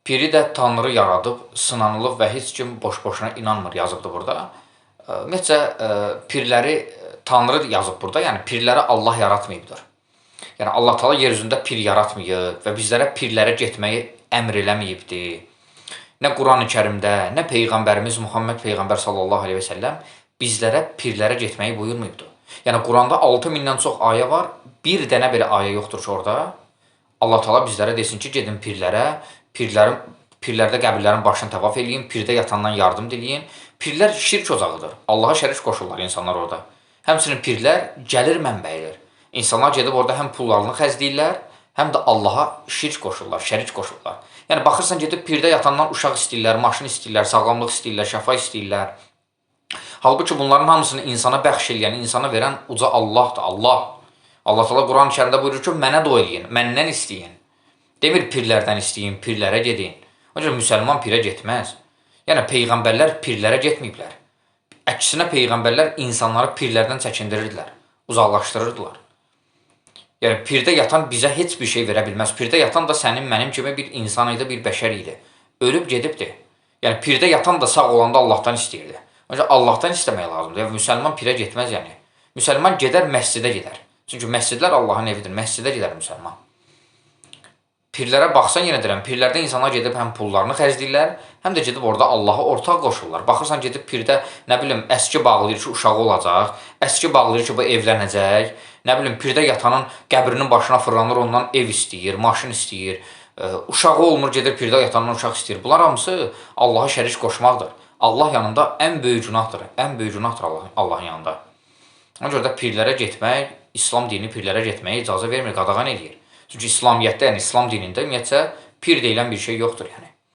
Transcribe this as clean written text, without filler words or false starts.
Piri də Tanrı yaradıb, sınanılıb və heç kim boş-boşuna inanmır yazıbdı burada. Ümumiyyətcə pirləri Tanrı yazıb burada. Yəni pirləri Allah yaratmayıbdır. Yəni Allah Taala yer üzündə pir yaratmayıb və bizlərə pirlərə getməyi əmr eləməyibdi. Nə Qurani-Kərimdə, nə peyğəmbərimiz Muhammed peyğəmbər sallallahu əleyhi və səlləm bizlərə pirlərə getməyi buyurmayıbdı. Yəni Quranda 6000-dən çox ayə var. Bir dənə belə ayə yoxdur ki, orada Allah Taala bizlərə desin ki, gedin pirlərə, pirlərdə qəbirlərin başını təvaf eləyin, pirdə yatandan yardım diləyin. Pirlər şirk ocağıdır. Allaha şərik qoşurlar insanlar orada. Həmçinin pirlər gəlir mənbəyidir. İnsanlar gedib orada həm pullarını xərcləyirlər, həm də Allaha şirk qoşurlar, şərik qoşurlar. Yəni baxırsan gedib pirdə yatandan uşaq istəyirlər, maşın istəyirlər, sağlamlıq istəyirlər, şəfa istəyirlər. Halbuki bunların hamısını insana bəxş eləyən, insana verən uca Allahdır, Allah. Allah Taala Quran-ı Kərimdə buyurur ki, mənə dua eləyin, məndən istəyin. Demir pirlərdən istəyin, pirlərə gedin. Ona görə müsəlman pirə getməz. Yəni peyğəmbərlər pirlərə getməyiblər. Əksinə peyğəmbərlər insanları pirlərdən çəkindirirdilər, uzaqlaşdırırdılar. Yəni pirdə yatan bizə heç bir şey verə bilməz. Pirdə yatan da sənin mənim kimi bir insan idi, bir bəşər idi. Ölüb gedibdi. Yəni pirdə yatan da sağ olanda Allahdan istəyirdi. Ona görə Allahdan istəmək lazımdır. Yəni müsəlman pirə getməz yəni. Müsəlman gedər məscidə gedər. Çünki məscidlər Allahın evidir. Məscidə gedər müsəlman. Pirlərə baxsan yenə deyirəm, pirlərdə insanlar gedib həm pullarını xərcləyirlər, həm də gedib orada Allaha ortaq qoşurlar. Baxırsan gedib pirdə, nə bilim, əski bağlayır ki, uşağı olacaq, əski bağlayır ki, bu evlənəcək. Nə bilim, pirdə yatanın qəbrinin başına fırlanır, ondan ev istəyir, maşın istəyir. Uşağı olmur, gedir pirdə yatandan uşaq istəyir. Bunlar hamısı Allaha şərik qoşmaqdır. Allah yanında ən böyük günahdır. Ən böyük günahdır Allahın yanında. Ona görə də pirlərə getmək, İslam dini pirlərə getməyə icazə vermir, qadağan eləyir. Çünki İslamiyyətdə, yəni İslam dinində ümumiyyətcə pir deyilən bir şey yoxdur yəni.